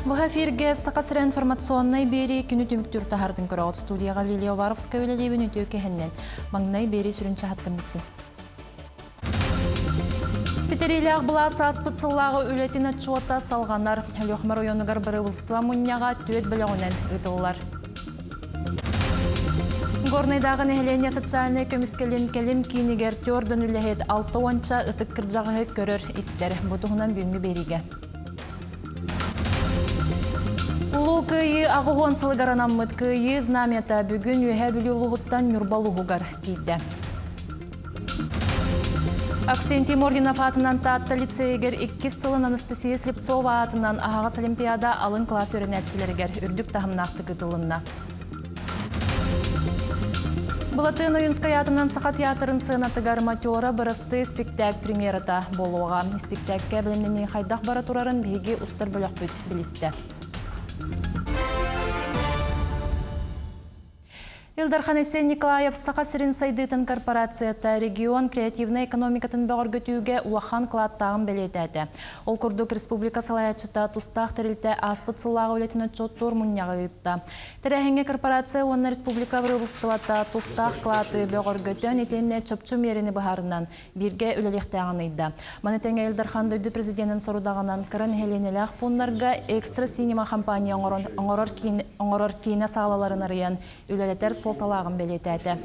Бу эфирге Саха сирэ информационнай биэрии күнү түмүктүүр таһаартын көрөҕүт. Студияҕа Лилия Уваровская үлэлиибин, үтүө киэһэннэн. Маҥнай биэрии сүрүн чаһыттан билсин. Ситэриилээх былаас ааспыт сыллааҕы үлэтин отчуота салҕанар. Өлүөхүмэ оройуонугар бырабыылыстыба мунньаҕа түөрт бөлөҕүнэн ыытыллар. Горнайдааҕы нэһилиэнньэ социальнай көмүскэлин кэлим киинигэр түөрдөн үлэһит 60-ча ытык кырдьаҕаһы көрөр-истэр. Бу туһунан бүгүҥҥү биэриигэ. Улуу Кыайыы 80 сылыгар анаммыт Кыайыы знамята бүгүн Үөһээ Бүлүү улууһуттан Ньурба улууһугар тиийдэ. Аксентий Мординов аатынан Таатта лицейигэр иккис сылын Анастасия Слепцова аатынан аһаҕас олимпиада алын кылаас үөрэнээччилэригэр үрдүк таһымнаахтык ыытылынна. Былатыан Ойуунскай аатынан Саха театрын сыанатыгар «Матера бырастыы» спектакль премьерата буолуоҕа. Спектакльгэ бэлэмнэнии хайдах бара турарын биһиги устар бөлөхпүт билистэ. Ил Дархан Айсен Николаев Саха сирин сайдыытын корпорацията регион креативнай экономикатын бөҕөргөтүүгэ улахан кылааттааҕын бэлиэтээтэ. Ол курдук республика салайааччыта тустаах тэрилтэ ааспыт сыллааҕы үлэтин отчуоттуур мунньаҕы ыытта. Тэрээһиҥҥэ корпорация уонна республика бырабыыталыстыбата тустаах кылааты бөҕөргөтөн итиэннэ чопчу миэрэни быһаарынан бииргэ үлэлиэхтээҕин ыйда. Маны тэҥэ Ил Дархан дойду президенин сорудаҕынан кыра нэһилиэнньэлээх пууннарга Экстра Синема компания оҥорор киинэ саалаларын арыйан үлэлэтэр суолталааҕын бэлиэтээтэ.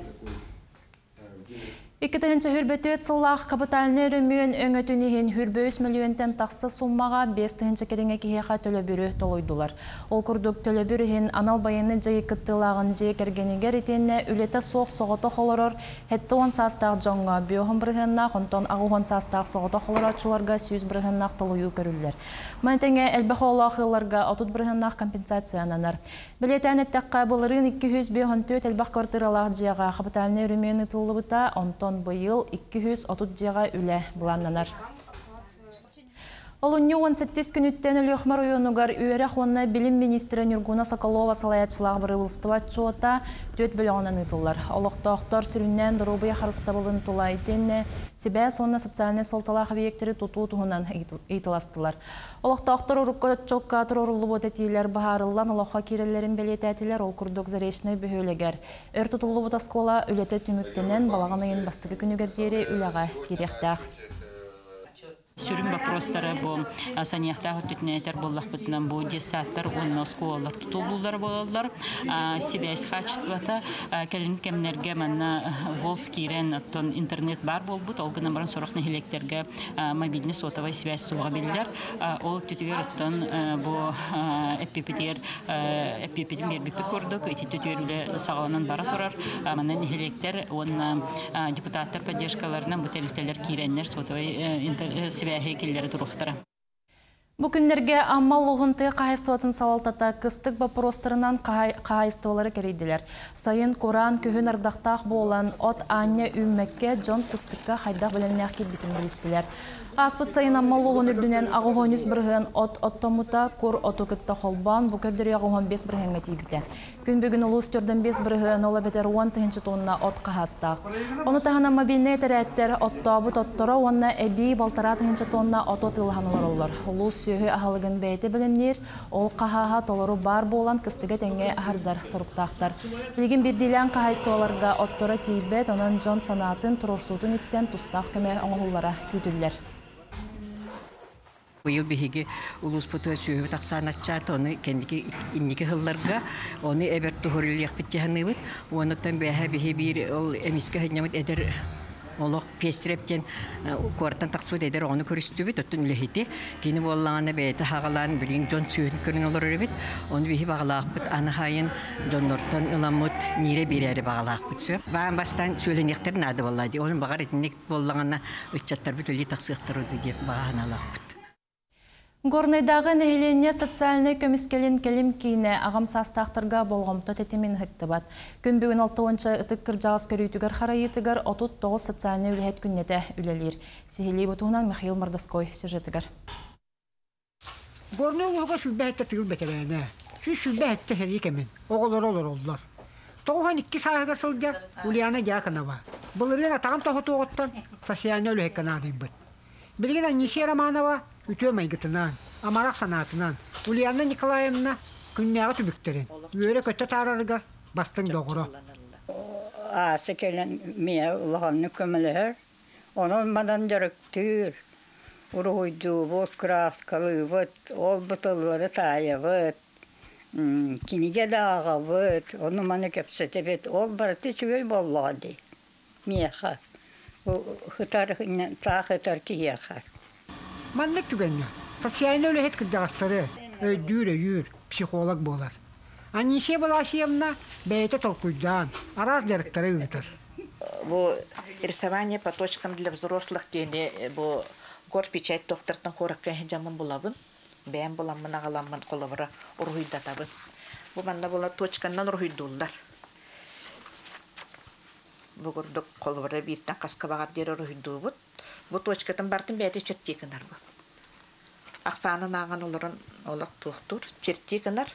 2024 сыллаах капитальнай өрөмүөн өҥөтүн иһин 103 мөлүйүөнтэн тахса суммаҕа 5 тыһыынча кэриҥэ киһиэхэ төлөбүрү толуйдулар. Ол курдук төлөбүр иһин анал байыаннай дьайыы кыттыылааҕын дьиэ кэргэнигэр итиэннэ үлэтэ суох соҕотох олорор 70 саастаах дьоҥҥо 50%-наах, онтон 80 саастаах соҕотох олорооччуларга 100%-наах толуйуу көрүллэр. Маны тэҥэ элбэх оҕолоох ыалларга 30%-наах компенсация ананар. Бэлиэтээн эттэххэ, былырыын 254 элбэх квартиралаах дьиэҕэ капитальнай өрөмүөн ыытыллыбыта, онтон быйыл 230 дьиэҕэ үлэ былааннанар. Олунньу 18 күнүттэн Өлүөхүмэ оройуонугар үөрэх уонна билим министрэ Нюргуна Соколова салайааччылаах бырабыыталыстыба отчуота түөрт бөлөҕүнэн ыытыллар. Олохтоохтор сүрүннээн доруобуйа харыстабылын тула итиэннэ сибээс уонна социальнай суолталаах объектары тутуу туһунан ыйыталастылар. Олохтоохтор урукку отчуокка туруоруллубут этиилэр быһаарыллан олоххо киирэллэрин бэлиэтээтилэр. Ол курдук Заречнай бөһүөлэгэр өр тутуллубут оскуола үлэтэ түмүктэнэн балаҕан ыйын бастакы күнүгэр диэри үлэҕэ киириэхтээх. Сүрүн боппуруостара бу саныахтаах өттүтүнэн этэр буоллахпытынан, бу детсадтар уонна оскуолалар тутуллуулар буолаллар. Сибээс качествота кэлин кэмнэргэ манна ВОЛС киирэн, оттон интернет баар буолбут, ол гынан баран сорох нэһилиэктэргэ мобильный сотовай связь суоҕа биллэр. Ол өттүтүгэр оттон бу эппипитигэр эппипитин биэрбиппит курдук, ити өттүтүгэр үлэ саҕаланан бара турар. Манна нэһилиэктэр уонна депутаттар поддержкаларынан бу тэрилтэлэр киирэннэр сотовай сибээһи киллэрэ туруохтара. Бу күннэргэ Амма улууһун тыа хаһаайыстыбатын салалтата кыстык боппуруостарынан хаһаайыстыбалары кэрийдилэр. Сайын кураан, күһүн ардахтаах буолан, от аанньа үүммэккэ дьон кыстыкка хайдах бэлэмнээх киирбитин билистилэр. Ааспыт сайын Амма улууһун үрдүнэн 83% от оттоммута, кур оту кытта холбоон бу көрдөрүү 85%-ҥа тиийбитэ. Күн бүгүн улуус 45%, ол эбэтэр 10 тыһыынча тонна от хаһаастаах. Ону таһынан мобильнай этэрээттэр оттообут отторо уонна эбии 1,5 тыһыынча тонна оту атыылаһан олороллор. Улуус сүөһү аһылыгын бэйэтэ бэлэмниир, ол хаһааһа толору баар буолан кыстыгы этэҥҥэ аһардар соруктаахтар. Билигин биирдиилээн хаһаайыстыбаларга отторо тиийбэт, онон дьон санаатын, туруорсуутун истэн тустаах көмө оҥоһуллара күүтүллэр. Быйыл биһиги улууспутугар сүөһүбүт ахсаана аччаата, ону кэнники инники сылларга ону эбэр туһуруллуохпут дьаһаныыбыт. Уонуттан бэһэ биһи биир ол эмискэ сынньаммыт эдэр олох Пестреп диэн куораттан тахсыбыт эдэр оҕону көрүстүбүт, оттон үлэһити. Кини буоллаҕына бэйэтэ хаҕалаан билигин дьон сүөһүн көрөн олорор эбит. Ону биһи баҕалаахпыт аны хайын дьоннортон ыламмыт ниирэ биэрээри баҕалаахпыт сөп. Баан бастаан сүөлэниэхтэр наада буолла дии. Onun баҕар итинник буоллаҕына ыччаттарбыт үлии тахсыахтара диэн баҕа санаалаахпыт. Горнайдааҕы нэһилиэнньэ социальнай көмүскэлин кэлим киинэ аҕам саастаахтарга болҕомто тэтимин ыһыктыбат. Күн бүгүн 60-ча ытык кырдьаҕас көрүүтүгэр харайыытыгар 39 социальнай үлэһит күннэтэ үлэлиир. Сиһилии бу туһунан Михаил Мордовской сюжетыгар. Горнай улууһугар 27 тыыл бэтэрээнэ, 127 сэрии кэмин оҕолоро олороллор. 92 сааһыгар сылдьар Ульяна Дьяконова былырыын атаҕын тоһутуоҕуттан социальнай үлэһиккэ наадыйбыт. Билигин Анисия Романова үтүө майгытынан, Амарах санаатынан Ульяна Николаевна күннээҕи түбүктэрин үөрэ-көтө таарарыгар бастыҥ доҕоро. Аасы кэлэн миэ улаханнык көмөлөһөр. Онон манан дьарыктыыр. Уруһуйдуубут, кырааскалыыбыт, ол бутуллары таайабыт, кинигэ да ааҕабыт, ону-маны кэпсэтэбит. Ол барыта үчүгэй буоллаҕа дии миэхэ. Ытар, таах ытар киһиэхэ. Маннык түгэҥҥэ социальнай үлэһит кырдьаҕастары өйдүүр-өйүүр психолог буолар. Анисия Баласьевна бэйэтэ толкуйдаан, араас дьарыктары ыытар. Бу рисование по точкам для взрослых диэни бу горпечать туохтартан куоракка дьаммын булабын. Бэйэм буламмын аҕаламмын холобура уруһуйдатабын. Бу манна була точканнан уруһуйдууллар. Бу курдук холобура бииртэн хаска баҕар диэри уруһуйдуубут. Бу точкатын бартын бэйэтэ чертии гынарбыт. Ахсаанын ааҕан олорон олох туохтуур чертии гынар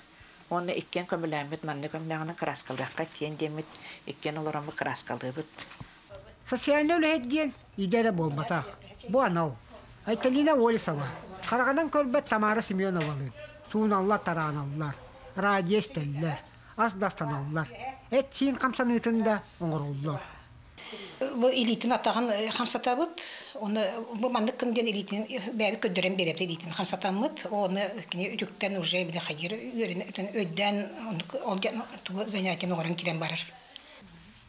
уонна иккиэн көмөлөөммүт манна көмнөҕүнэн кырааскалыахха иккиэн диэммит иккиэн олороммут кырааскалыыбыт. Социальнай үлэһит диэн идэ эрэ буолбатах. Бу анал. Айталина Олесова, хараҕынан көрбөт Тамара Семеновалыын сууналлар-тарааналлар, радио истэллэр, ас да астаналлар, эт-сиин хамсаныытын да оҥороллор. Бу илиитин атаҕын хамсатабыт. Оны бу маннык кын диэн илиитин бэйэбит көрдөрөн биэрэбит илиитин хамсатаммыт. Оны кини үтүктэн уже били хайыр үөрэн өйдөөн ол тугу занятиены оҥорон киирэн барар.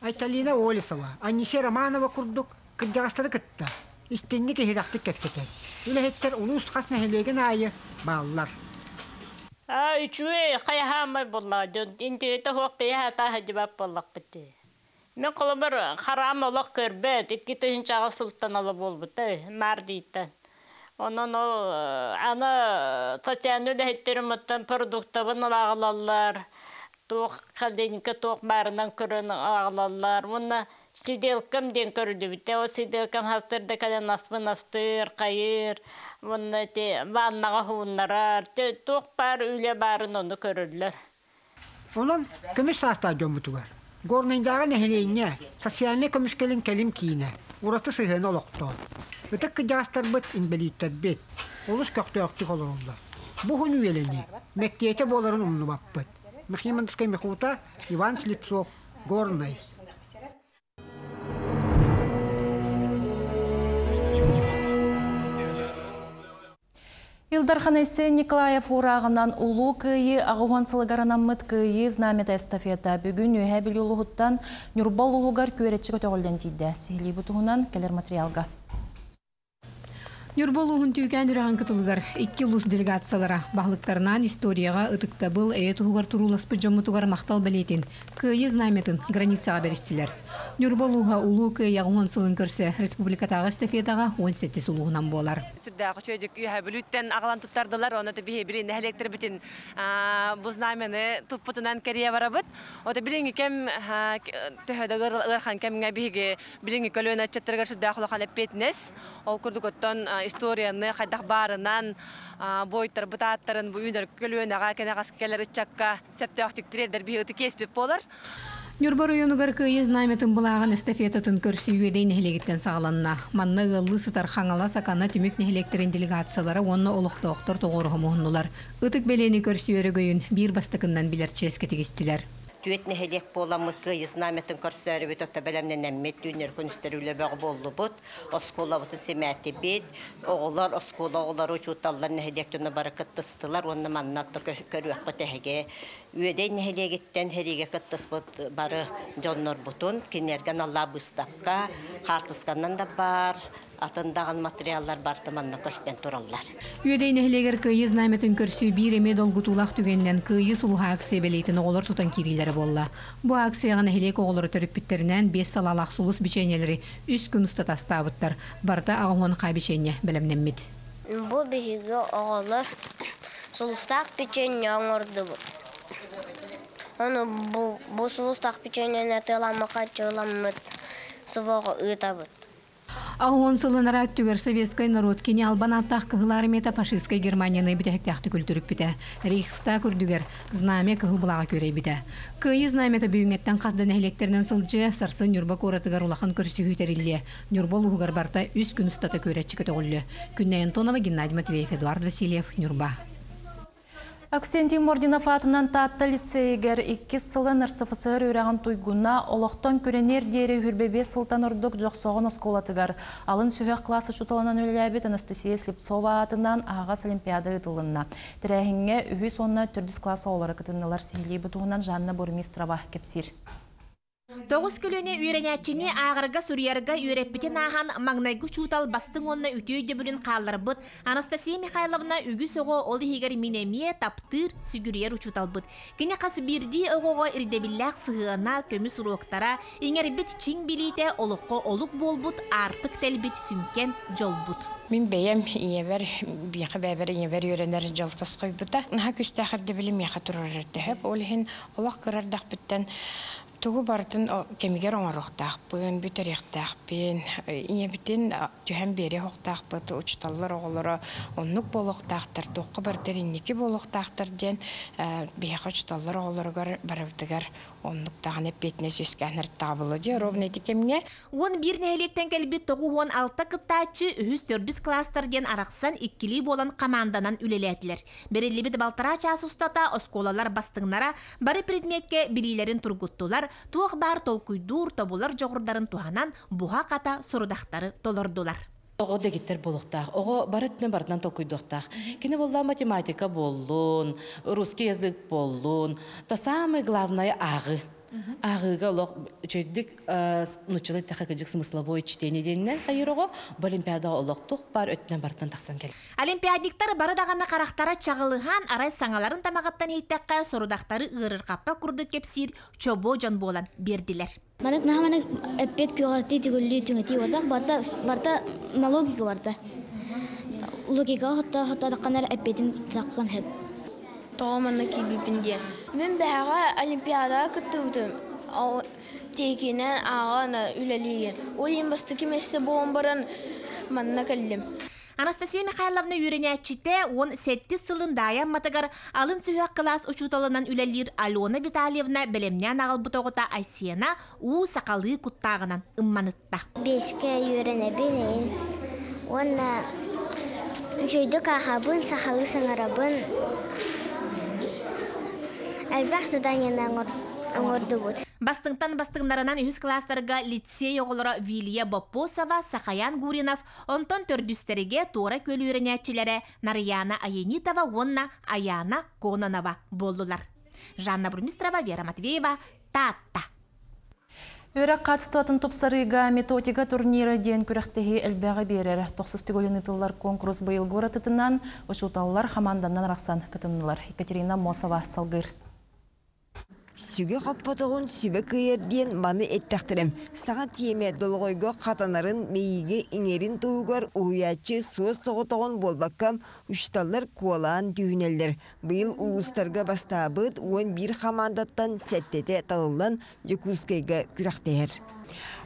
Айталина Олесова, Анисия Романова курдук кырдьаҕастары кытта истиҥник иһирэхтик кэпсэтэр. Үлэһиттэр улуус хас нэһилиэгин аайы бааллар. Үчүгэй хайаһаамай буоллаҕа дьон интиэтэ суох киһи атааһа буоллахпыт дии. Мен холобур хараам олох көрбөт, 2008 сылтан ола буолбута, маар дийтан. Онон ол аны социальный үлэһиттерим оттон продуктабын ааҕалаллар, туох холодильникка туох баарынан көрөн ааҕалаллар. Уонна сиделкам диэн көрүлүбүтэ. Ол сиделкам халтырда кэлэн аспын астыыр, хайыр, уонна те ваннаҕа хууннарар, туох баар үлэ баарын ону көрөллөр. Онон көмүс саастаах дьоммутугар Горнайдааҕы нэһилиэнньэ социальнай көмүскэлин кэлим киинэ ураты сыһыаны олохтоон, ытык кырдьаҕастарбыт, инбэлииттэрбит олус көхтөөхтүк олороллор. Бу уһун үйэлэнии мэктиэтэ буоларын умнубаппыт. Михаил Михута, Иван Слепцов, Горнай. Ил Дархан Айсен Николаев уурааҕынан Улуу Кыайыы 80 сылыгар анаммыт Кыайыы знамята эстафета бүгүн Үөһээ Бүлүү улууһуттан Ньурба улууһугар күөрэччи көтөҕүллэн тиийдэ. Сиһилии бу туһунан кэлэр материалга. Ньурба улууһун Түүкээн үрэҕин кытылыгар икки улуус делегациялара баһылыктарынаан историяҕа ытыктабыл, эйэ туһугар турууласпыт дьоммутугар махтал бэлиэтин, Кыайыы знамятын границаҕа бэристилэр. Ньурба улууһа Улуу Кыайыы 80 сылын көрсө республикатааҕы эстафетаҕа 17 улууһунан буолар. Сүрдээх үчүгэйдик Үөһээ Бүлүүттэн аҕалан туттардылар. Онно биһи били нэһилиэктэрбитин бу знамяны туппутунан кэрийэ барабыт. Ото билиҥҥи кэм төһө да ыарахан кэмҥэ биһиги билиҥҥи көлүөнэ ыччаттарыгар сүрдээх улахан эппиэтинэс. Ол курдук оттон историяны хайдах баарынан буойуттарбыт ааттарын бу үүнэр көлүөнэҕэ кэнэҕэс кэлэр ыччакка сөптөөхтүк тириэрдэр биһи ытык иэспит буолар. Ньурба оройуонугар Кыайыы знамятын былааҕын эстафетатын көрсүү Үөдэй нэһилиэгиттэн саҕаланна. Манна ыаллыы сытар Хаҥалас, Акана, Түмүк нэһилиэктэрин делегациялара уонна олохтоохтор тоҕуоруһа муһуннулар. Ытык бэлиэни көрсүү өрөгөйүн биир бастакыннан билэр чиэскэ тигистилэр. Түөрт нэһилиэк буоламмыт Кыайыы знамятын көрсөөрүбүт отто бэлэмнэнэммит түүннэр күнүстэр үлэ бөҕө буоллубут. Оскуолабытын симээтибит. Оҕолор, оскуола оҕолоро, учууталлар нэһилиэк дьоно бары кыттыстылар уонна манна отто көрүөххүт эһиги. Үөдэй нэһилиэгиттэн сэриигэ кыттыспыт бары дьоннорбутун кинилэргэ аналлаах быыстапка, хаартысканан да баар, атын даҕаны материаллар барыта манна көстөн тураллар. Үөдэй нэһилиэгэр Кыайыы знамятын көрсүү биир эмиэ долгутуулаах түгэнинэн Кыайыы сулуһа акция бэлиэтин оҕолор тутан киириилэрэ буолла. Бу акцияҕа нэһилиэк оҕолоро төрөппүттэринээн биэс салаалаах сулус бичиэнньэлэри үс күн устата астаабыттар. Барыта 80 хаа бичиэнньэ бэлэмнэммит. Бу биһиги оҕолор сулустаах печенье оҥордубут. Ону бу, бу сулустаах печеньени атыыламмакка чыыламмыт СВО-ҕа ыытабыт. Аҕыс уон сыл анараа өттүгэр советскай норуот кини албан ааттаах Кыһыл Армията фашистскай Германияны бүтэһиктээхтик үлтүрүппүтэ. Рейхстаг үрдүгэр знамя кыһыл былааҕа күөрэйбитэ. Кыайыы знамята бүгүҥҥэттэн хас да нэһилиэктэринэн сылдьыа, сарсын Ньурба куоратыгар улахан көрсүһүү тэриллиэ. Ньурба улууһугар барыта үс күн устата күөрэччи көтөҕүллүө. Күннэй Антонова, Геннадий Матвеев, Эдуард Васильев, Ньурба. Аксентий Мординов аатынан Таатта лицейигэр иккис сылын РСФСР үөрэҕин туйгуна, олохтон күрэниэр диэри 25 сылтан ордук Дьохсоҕон оскуолатыгар алын сүһүөх кылаас учууталынан үлэлээбит Анастасия Слепцова аатынан аһаҕас олимпиада ыытылынна. Тэрээһиҥҥэ үһүс уонна төрдүс кылаас оҕолоро кытыннылар. Сиһилии бу туһунан Жанна Бурмистрова кэпсиир. Тоҕус көлүөнэ үөрэнээччини ааҕарга, суруйарга үөрэппитин ааһан, маҥнайгы учуутал бастыҥ уонна үтүө өйдөбүлүн хаалларбыт Анастасия Михайловна үгүс оҕо, ол иһигэр мин эмиэ, таптыыр, сүгүрүйэр учууталбыт. Кини хас биирдии оҕоҕо ирдэбиллээх сыһыана, көмүс уруоктара, иҥэрбит чиҥ билиитэ олоххо олук буолбут, аартык тэлбит сүҥкэн дьолбут. Мин бэйэм ийэбэр, биэхэ бэйэбэр ийэбэр үөрэнэр дьол тосхойбута. Наһаа күүстээх ирдэбили миэхэ туруорар төһөп. Ол иһин олох кыра эрдэхпиттэн тугу барытын кэмигэр оҥоруохтаахпын, бүтэриэхтээхпин, ийэбитин түһэн биэриэх охтаахпыт, учууталлар оҕолоро оннук буолуохтаахтар, туохха барытыгар инники буолуохтаахтар диэн биһиэхэ учууталлар оҕолоругар барыбытыгар оннук даҕаны эппиэтинэс үөскээн ырыттаҕа дьэ ровно ити кэмҥэ. 11 нэһилиэктэн кэлбит 96 кыттааччы үһүс-төрдүс кылаастар диэн арахсан иккилии буолан хамаанданан үлэлээтилэр. Бэриллибит балтараа чаас устата оскуолалар бастыҥнара бары предметкэ билиилэрин тургуттулар, туох баар толкуйдуур, тобулар дьоҕурдарын туһанан буһа-хата сорудахтары толордулар. Оҕо дэгиттэр буолуохтаах. Оҕо бары өттүнэн барытынан толкуйдуохтаах. Кини буолла математика буоллун, русский язык буоллун. То самое главное ааҕыы. Ааҕыыга олох үчүгэйдик нууччалыы эттэххэ кырдьык смысловое чтение диэнинэн хайыр оҕо бу олимпиадаҕа олох туох баар өттүнэн барытынан тахсан кэлэр. Олимпиадниктар бары даҕаны харахтара чаҕылыһан, арай саҥаларын тамаҕыттан иһиттэххэ, сорудахтары ыарырҕаппат курдук кэпсиир чобуо дьон буолан биэрдилэр. Маннык наһаа маннык эппиэт күөҕэртии түгүллүү түҥэтии барда барда барда на логика барда. Логикаҕа хатта хаттаатаххына эрэ эппиэтин тахсан сөп. Тоҕо манна киирбиппин диэн. Мин бэһэҕэ Олимпиадаҕа кыттыбытым. Тиэкинэн ааҕан үлэлиигин. Ол иһин бастакы миэстэ буолан баран манна кэллим. Анастасия Михайловна үөрэнээччитэ 17 сылын Даайа Амматыгар алын сүһүөх кылаас учууталынан үлэлиир Алена Витальевна бэлэмнээн аҕалбыт оҕото Айсена уу сахалыы куттааҕынан ымманытта. Биэскэ үөрэнэбин уонна үчүгэйдик ааҕабын, сахалыы саҥарабын. Элбэх заданиены оҥордубут. Бастыҥтан бастыҥнарынан үһүс кылаастарга лицей оҕолоро Вилия Боппосова, Сахаян Гуринов, онтон төрдүстэригэ Туора Күөл үөрэнээччилэрэ Нарыйаана Аянитова уонна Аяна Кононова буоллулар. Жанна Бурмистрова, Вера Матвеева, Таатта. Үөрэх хаачыстыбатын тупсарыыга методика турнира диэн күрэхтэһии элбэҕи биэрэр. Тохсус төгүлүн ыытыллар куонкурус быйылгы уратытынан учууталлар хамаанданан арахсан кытыннылар. Екатерина Мосова салгыыр. Сүгэ хоппотоҕун сүбэ кыайар диэн маны эттэхтэрэ. Саҥа тиэмэ долоҕойго хатанарын, мэйиигэ иҥэрин туһугар уһуйааччы суос-соҕотоҕун буолбакка, учууталлар куолаан түһүнэллэр. Быйыл улуустарга бастаабыт 11 хамаандаттан сэттэтэ талыллан Дьокуускайга күрэхтэһэр.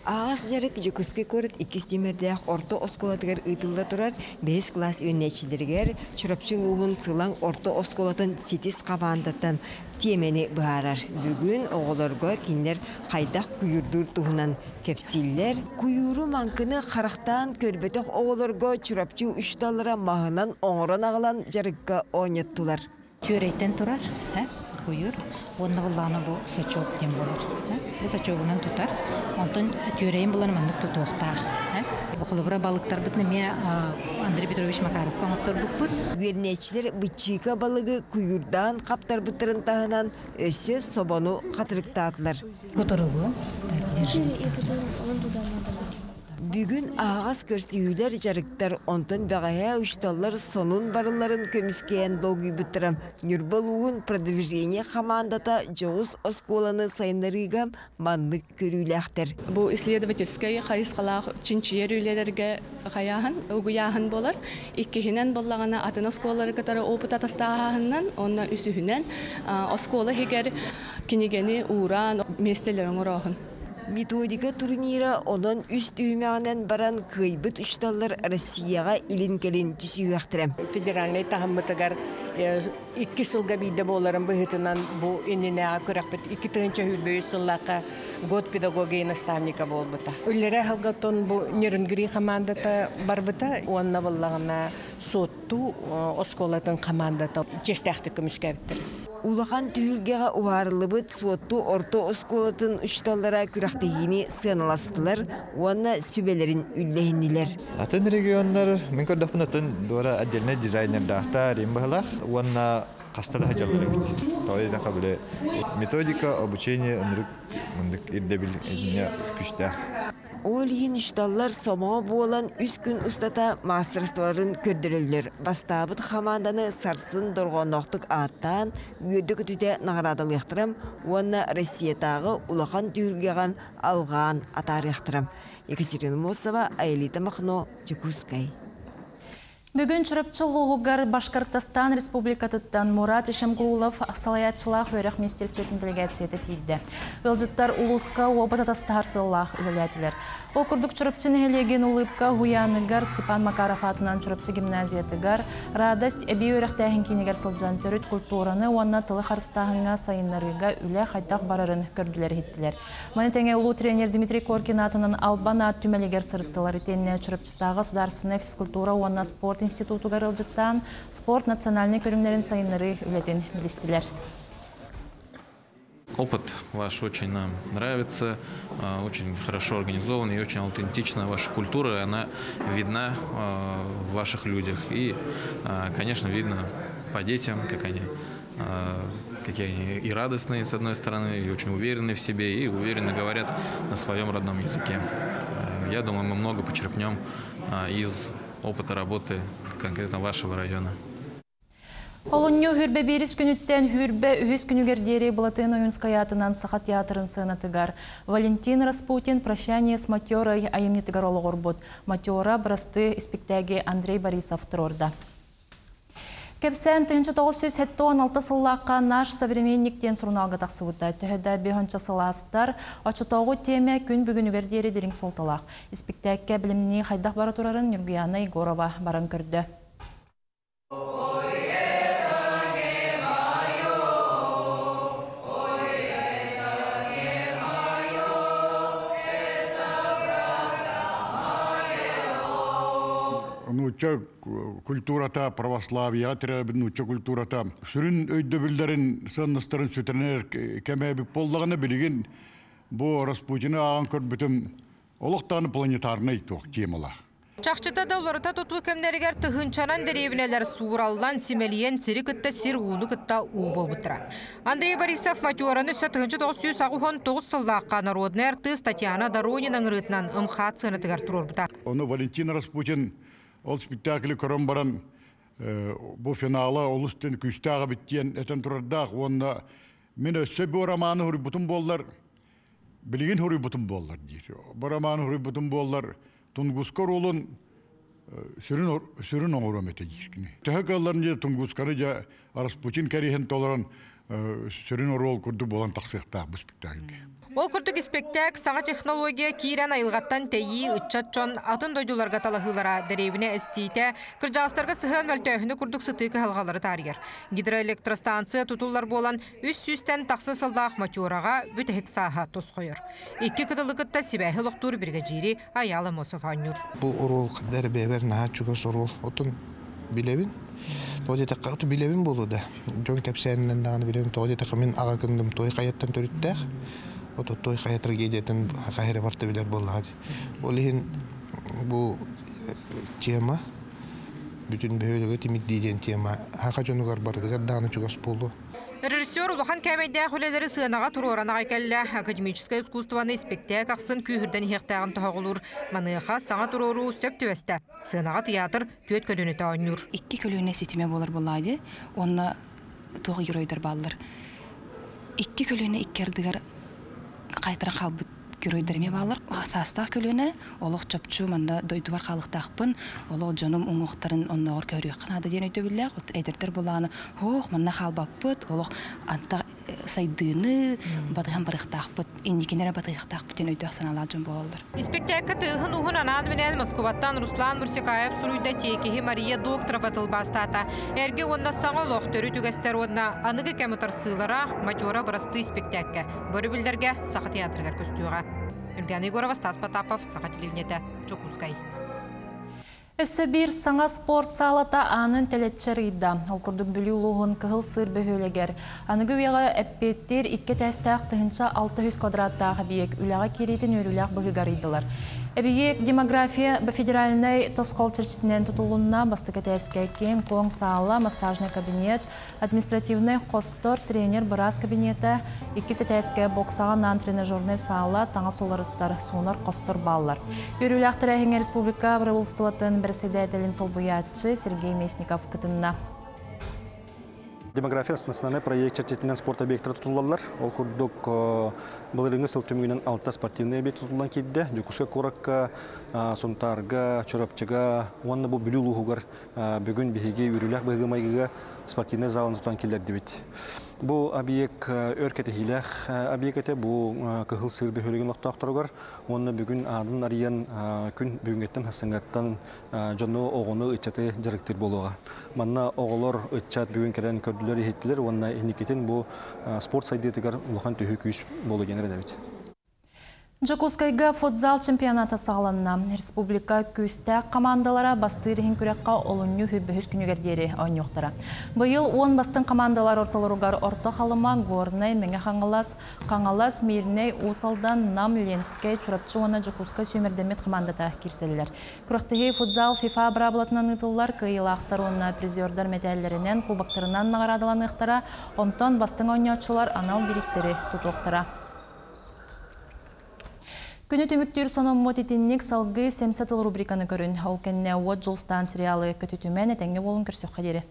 Аҕас дьарык Дьокуускай куорат иккис нүөмэрдээх орто оскуолатыгар ыытылла турар бэһис кылаас үөрэнээччилэригэр Чурапчы улууһун Сылаҥ орто оскуолатын ситис хамаандата тиэмэни быһаарар. Бүгүн оҕолорго кинилэр хайдах куйуурдуур туһунан кэпсииллэр. Куйууру маҥкыны харахтаан көрбөтөх оҕолорго Чурапчы учууталлара маһынан оҥорон аҕалан дьарыкка оонньоттулар. Түөрэйтэн турар куйуур уонна буллаҕына бу сачок диэн буолар. Бу сачогунан тутар. Онтон түөрэйин булан маннык тутуохтаах. Холобура балыктарбытын эмиэ Андрей Петрович Макаровка оҥотторбуппут. Үөрэнээччилэр быччыыка балыгы куйуурдаан хаптарбыттарын таһынан өссө собону хатырыктаатылар. Кутуругу держи. Бүгүн аһаҕас көрсүһүүлэр дьарыктар, онтон бэҕэһээ учууталлар сонун барылларын көмүскээн долгуйбуттара. Ньурба улууһун продвижение хамаандата дьоҕус оскуоланы сайыннарыыга маннык көрүүлээхтэр. Бу исследовательскай хайысхалаах чинчийэр үлэлэргэ хайааһын, угуйааһын буолар. Иккиһинэн буоллаҕына атын оскуолалары кытары опыт атастааһынынан, уонна үсүһүнэн оскуола иһигэр кинигэни ууран миэстэлэри оҥорооһун. Методика турнира онон үс түһүмэҕинэн баран кыайбыт учууталлар Россияҕа илин-кэлин түсүһүөхтэрэ. Федеральнай таһыммытыгар икки сылга биирдэ буоларын быһыытынан бу иннинээҕи күрэхпит 2023 сыллаахха год педагога и наставника буолбута. Үллэрэ аһылгаттан бу Нерюнгри командата барбыта уонна буллаҕына Суотту оскуолатын командата чиэстээхтик көмүскээбиттэр. Улахан түһүлгэҕэ уһаарыллыбыт Суотту орто оскуолатын учууталлара күрэхтэһиини сыаналастылар уонна сүбэлэрин үллэһиннилэр. Атын регионнар, мин көрдөхпүнэ, атын дуора отдельный дизайнердаахтар, им быһылаах уонна хаста да сылдьаллар эбит. Тоҕо диэтэххэ, били методика обучения ынырык мындык ирдэбил күстээх. Ол иһин учууталлар сомоҕо буолан үс күн устата маастарыстыбаларын көрдөрөллөр. Бастаабыт хамаанданы сарсын дорҕоонноохтук ааттаан, үөрдэ-көтүтэ наҕараадалыахтара уонна Россиятааҕы улахан түһүлгэҕэ алҕаан атаарыахтара. Екатерина Мосова, Аэлита Махно, Дьокуускай. Бүгүн Чурапчы улууһугар Башкортостан Республикатыттан Мурат Ишемгулов салайааччылаах үөрэх министерствотын делегацията тиийдэ. Ыалдьыттар улууска уопут атастаһар сыаллаах үлэлээтилэр. Ол курдук Чурапчы нэһилиэгин Улыбка уһуйааныгар Степан Макаров аатынан Чурапчы гимназиятыгар Радость эбии үөрэхтээһин киинигэр сылдьан төрүт культураны уонна тылы харыстааһыҥҥа сайыннарыыга үлэ хайдах барарын көрдүлэр-иһиттилэр. Маны тэҥэ улуу тренер Дмитрий Коркин аатынан Албан аат түмэлигэр сырыттылар итиэннэ Чурапчытааҕы государственнай физкультура уонна спорт институтугар ыалдьыттаан спорт национальнай көрүҥнэрин сайыннарыы үлэтин билистилэр. Опыт ваш очень нам нравится, очень хорошо организован и очень аутентична ваша культура, и она видна в ваших людях. И, конечно, видно по детям, как они какие они и радостные, с одной стороны, и очень уверенные в себе, и уверенно говорят на своем родном языке. Я думаю, мы много почерпнем из опыта работы конкретно вашего района. Олунньу хүрбэ биирис күнүттэн хүрбэ үһүс күнүгэр диэри Былатыан Ойуунскай аатынан Саха театрын сыанатыгар Валентин Распутин «Прощание с Матерой» айымньытыгар олоҕурбут «Матера бырастыы» испиктээги Андрей Борисов туруорда. Кэпсээн 1976 сыллаахха «Наш современник» диэн сурунаалга тахсыбыта. Төһө да биһонча сылаастар, оччотооҕу тиэмэ күн бүгүнүгэр диэри дириҥ суолталаах. Испиктээккэ билимнии хайдах бара турарын Ньургуяна Егорова баран көрдө. Нуучча культурата православияҕа тирээбит нуучча культурата сүрүн өйдөбүллэрин сыаннастарын сүтэринэр кэмэ эбит буоллаҕына билигин бу Распутины ааҕан көрбүтүм олох даҕаны планетарнай туох темалаах. Чахчыта да уларыта тутуу кэмнэригэр тыһыынчанан дэриэбинэлэр суураллан, симэлийэн сири кытта сир ууну кытта уу буолбуттара. Андрей Борисов Матюраны өссө 1989 сыллаахха народнай артыыс Татьяна Доронина ыҥырыытынан МХАТ сыанатыгар туруорбута. Ону Валентин Распутин ол спектакли көрөн баран бу финала олус күүстээх эбит диэн этэн турардаах уонна мин өссө бу романы суруйбутум буоллар билигин суруйбутум буоллар диир. Бу романы суруйбутум буоллар Тунгуска оруолун сүрүн сүрүн оҥоруом этэ диир кини. Төһө кыалларын дьэ Тунгусканы дьэ Распутин кэриэһин толорон сүрүн оруол курдук буолан тахсыахтаах бу спектакльгэ. Ол курдук испэктээк саҥа технология киирэн айылҕаттан тэйии, ыччат дьон атын дойдуларга талаһыылара, дэриэбинэ эстиитэ, кырдьаҕастарга сыһыан мөлтөөһүнү курдук сытыы кыһалҕалары таарыйар. Гидроэлектростанция тутуллар буолан, үс сүүстэн тахса сыллаах Мочуораҕа бүтэһик сааһа тосхойор. Икки кытылы кытта сибээһи олохтуур биригэдьиири Айаал Амосов оонньуур. Бу оруол ханна эрэ бэйэбэр наһаа чугас оруол. Отун билэбин. Тоҕо диэтэххэ, оту билэбин буолуо да. Дьон кэпсээнинэн даҕаны билэбин. Тоҕо диэтэххэ, мин аҕа кынным Той хайаттан төрүттээх. Ото Той хайа трагедиятын хайа эрэ барыта билэр буоллаҕа дии. Ол иһин бу тема бүтүн бөһүөлэгэ тимирдии диэн тема саха дьонугар барытыгар даҕаны чугас буолуо. Режиссер улахан кээмэйдээх үлэлэри сыанаҕа туруоран аҕай кэллэ. Академическай искусствоны испэктээк ахсын күүһүрдэн иһиэхтээҕин тоһоҕолуур. Маныаха саҥа туруоруу сөп түбэстэ. Сыанаҕа театр түөрт көлүөнэтэ оонньуур. Икки көлүөнэ ситимэ буолар буоллаҕа дии. Уонна туох геройдар бааллар. Икки көлүөнэ икки ардыгар хайтаран хаалбыт геройдар эмиэ бааллар. Саастаах көлүөнэ олох чопчу манна дойдубар хаалыктаахпын, олох дьонум уҥуохтарын оннооҕор көрүөххэ наада диэн өйдөбүллээх. Эдэрдэр буоллаҕына, һоох манна хаалбаппыт, олох антах сайдыыны батыһан барыахтаахпыт, инникини эрэ батыһыахтаахпыт диэн өйдөөх санаалаах дьон буолаллар. Испэктээккэ тыаһын уһун анаан минээн Москубаттан Руслан Мурсикаев суруйда тиэкиһи Мария Докторова тылбаастаата. Эргэ уонна саҥа олох төрүт үгэстэр уонна аныгы кэм утарсыылара Матера бырастыы испэктээккэ бөрүбүллэргэ Саха театрыгар көстүөҕэ. Үргээн Егорова, Стас Потапов, Саха телевидениетэ, Дьокуускай. Өссө биир саҥа спорт саалата аанын тэлэччи арыйда. Ол курдук Бүлүү улууһун Кыһыл Сыыр бөһүөлэгэр аныгы үйэҕэ эппиэттиир икки этээстээх 1600 квадраттаах эбийиэк үлэҕэ киириитин үөрүүлээх быһыыга арыйдылар. Эбийиэк демография федеральнай тосхол чэрчитинэн тутулунна. Бастакы этээскэ киэҥ-куоҥ саала, массажнай кабинет, Административнай хостор, тренер, быраас кабинета, иккис этээскэ боксаҕа анаан тренажернай саала, таҥас уларыттар, суунар хостор бааллар. Үөрүүлээх тэрээһиҥҥэ республика бырабыылыстыбатын бэрэссэдээтэлин солбуйааччы Сергей Местников кытынна. Демография национальный проект чэрчитинэн спорт объектара тутуллаллар. Ол курдук былырыыҥҥы сыл түмүгүнэн алта спортивный объект тутуллан киирдэ. Дьокуускай куоракка, Сунтаарга, Чурапчыга уонна бу Бүлүү улууһугар Бүгүн биһиги үөрүүлээх быһыыга-майгыга спортивнай залын тутан киллэрдибит. Бу объект өр кэтэһиилээх объект этэ. Бу Кыһыл Сыыр бөһүөлэгин олохтоохторугар уонна бүгүн аанын арыйан күн бүгүҥҥэттэн хасыҥҥаттан дьону, оҕону, ыччаты дьарыктыыр буолуоҕа. Манна оҕолор, ыччат бүгүн кэлэн көрдүлэр-иһиттилэр уонна инникитин бу спорт сайдыытыгар улахан төһүү күүс буолуо диэн эрэнэбит. Дьокуускайга футзал чемпионата саҕаланна. Республика күүстээх хамаандалара бастыыр иһин күрэххэ олунньу үһүс күнүгэр диэри оонньуохтара. Быйыл уон бастыҥ хамаандалар ортолоругар Орто Халыма, Горнай, Мэҥэ Хаҥалас, Хаҥалас, Мирнэй, Уус Алдан, Нам, Ленскэй, Чурапчы уонна Дьокуускай сүүмэрдэммит хамаандата киирсэллэр. Күрэхтэһии футзал ФИФА быраабылатынан ыытыллар, кыайыылаахтар уонна призердар мэтээллэринэн, кубоктарынан наҕараадаланыахтара, онтон бастыҥ оонньооччулар анал бириистэри тутуохтара. Күнү түмүктүүр сонуммут итинник салгыы Сэмсэ тыл рубриканы көрүн. Ол кэннэ Уот Дьулустаан сериалы көтүтүмэн этэҥҥэ буолун көрсөххө диэри.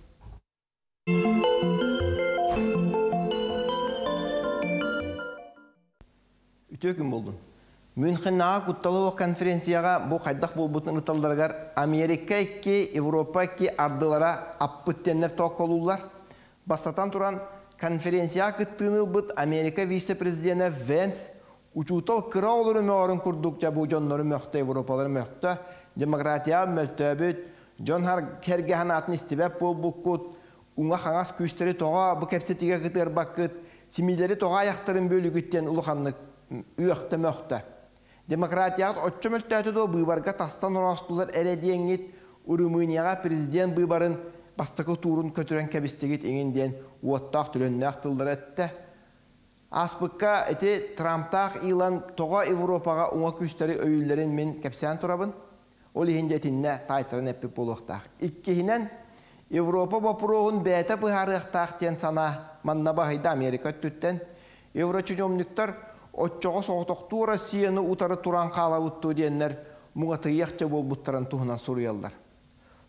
Үтүө күн болдун. Мюнхеннааҕы кутталы конференцияҕа бу хайдах буолбутун ыталларыгар Америка икки, Европа икки ардылара аппыт диэннэр тоокколууллар. Бастатан туран, конференцияҕа кыттыыны ылбыт Америка вице-президенэ Венс учуутал кыра оҕолору мөҕөрүн курдук дьэ бу дьоннору мөхтө, Европалары мөхтө, демократияҕа мөлтөөбүт, дьон кэргэ санаатын истибэт буолбуккут, уҥа-хаҥас күүстэри тоҕо бу кэпсэтиигэ кытыарбаккыт, симиилэри тоҕо айахтарын бөлүгүт диэн улаханнык үөхтэ-мөхтө. Демократияҕыт оччо мөлтөөтө дуо быыбарга тастан ороостулар эрэ диэҥҥит Румынияҕа президент быыбарын бастакы туурун көтүрэн кэбистигит иҥин диэн уоттаах-төлөннөөх тыллары эттэ. Ааспыкка ити Трамптаах Илон тоҕо Европаҕа уҥа күүстэри өйүүллэрин мин кэпсээн турабын. Ол иһин дьэ итиннэ таайтаран эппит буолуохтаах. Иккиһинэн, Европа боппуруоһун бэйэтэ быһаарыахтаах диэн санаа манна баһыйда Америка өттүттэн. Еврочиномниктар оччоҕо соҕотохтуу Россияны утары туран хаалабыт дуо диэннэр муҥатыйыахча буолбуттарын туһунан суруйаллар.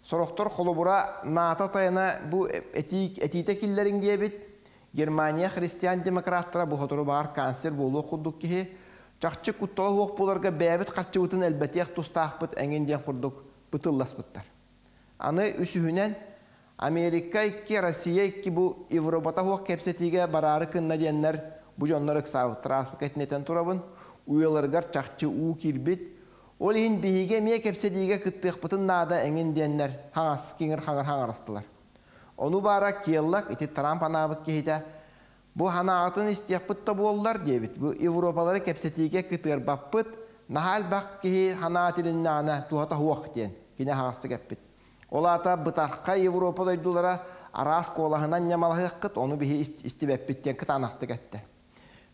Сорохтор холобура НАТО тайана бу этии, этиитэ киллэриҥ диэбит, Германия христиан-демократтара бу сотору баар канцлер буолуох курдук киһи, чахчы куттала суох буоларга бэйэбит харчыбытын элбэтиэх тустаахпыт эҥин диэн курдук бытылласпыттар. Аны үсүһүнэн, Америка икки, Россия икки бу Европата суох кэпсэтиигэ бараары кынна диэннэр бу дьоннор ыксаабыттар ааспыкка итинэтэн турабын, уйаларыгар чахчы уу киирбит, ол иһин биһиги эмиэ кэпсэтиигэ кыттыахпытын наада эҥин диэннэр хаҥас киҥир-хаҥыр хаҥарастылар. Ону баара Келлак ити Трамп анаабыт киһитэ бу ханаатын истиэхпит да буоллар диэбит. Бу Европалары кэпсэтиигэ кытыарбаппыт, наһаа элбэх киһи санаа тилиннэҕинэ туһата суох диэн кини аһаҕастык эппит. Ол аата бытархай Европа дойдулара араас куолаһынан ньамалаһыаххыт, ону биһи истибэппит диэн кытаанахтык эттэ.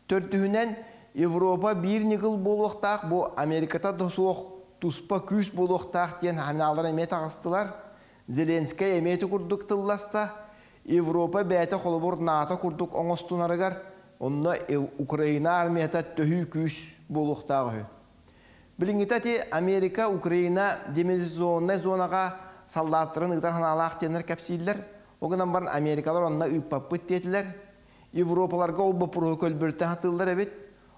Төрдүһүнэн, Европа биир ньыгыл буолуохтаах, бу Америката да суох туспа күүс буолуохтаах диэн ханаалар эмиэ таҕыстылар. Зеленскэй эмиэ ити курдук тылласта. Европа бэйэтэ холобур НАТО курдук оҥостунарыгар, онно Украина армията төһүү күүс буолуохтаах үһү. Билиҥҥитэ ити Америка Украина демилитаризованнай зонаҕа саллааттарын ыытар санаалаах диэннэр кэпсииллэр. Ол гынан баран Америкалар онно ыыппаппыт диэтилэр. Европаларга ол боппуруоһу көлбөрүтэ сатыыллар эбит.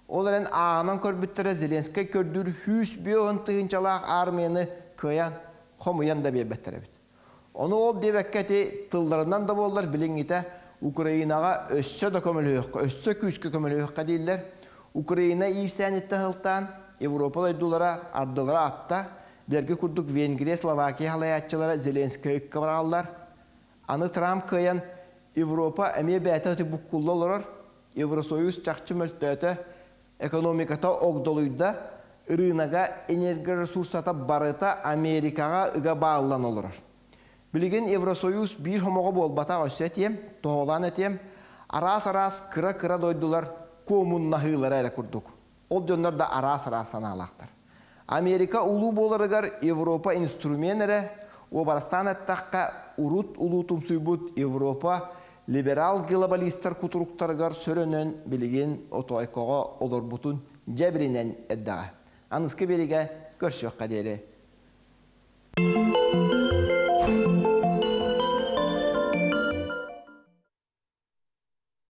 Ол эрэн ааҕынан көрбүттэрэ Зеленскэй көрдүүр 150 тыһыынчалаах аармыйаны кыайан хомуйан да биэрбэттэр эбит. Ону ол диэбэккэ ити тылларынан да буоллар билиҥҥитэ Украинаҕа өссө да көмөлөһүөххэ, өссө күүскэ көмөлөһүөххэ дииллэр. Украина иирсээниттэн сылтаан Европа дойдулара ардылара атта, билэргэ курдук Венгрия, Словакия халайааччылара Зеленскэй ыкка бараллар. Аны Трамп кыайан Европа эмиэ бэйэтэ өтө буккулла олорор, Евросоюз чахчы мөлтөөтө, экономиката огдолуйда, ырыынага энергоресурсата барыта Америкаҕа ыга бааллан олорор. Билигин Евросоюз биир хомоҕо буолбатах өссө этиэм, тоһоҕолоон этиэм, араас-араас кыра-кыра дойдулар куомуннаһыылара эрэ курдук. Ол дьоннор да араас-араас санаалаахтар. Америка улуу буоларыгар Европа инструмент эрэ, уобарастаан эттэххэ, урут улуутумсуйбут Европа либерал глобалистар кутуруктарыгар сөрөнөн билигин отоойкоҕо олорбутун дьэбиринэн эрдэҕэ. Аныскы биэригэ көрсүөххэ диэри.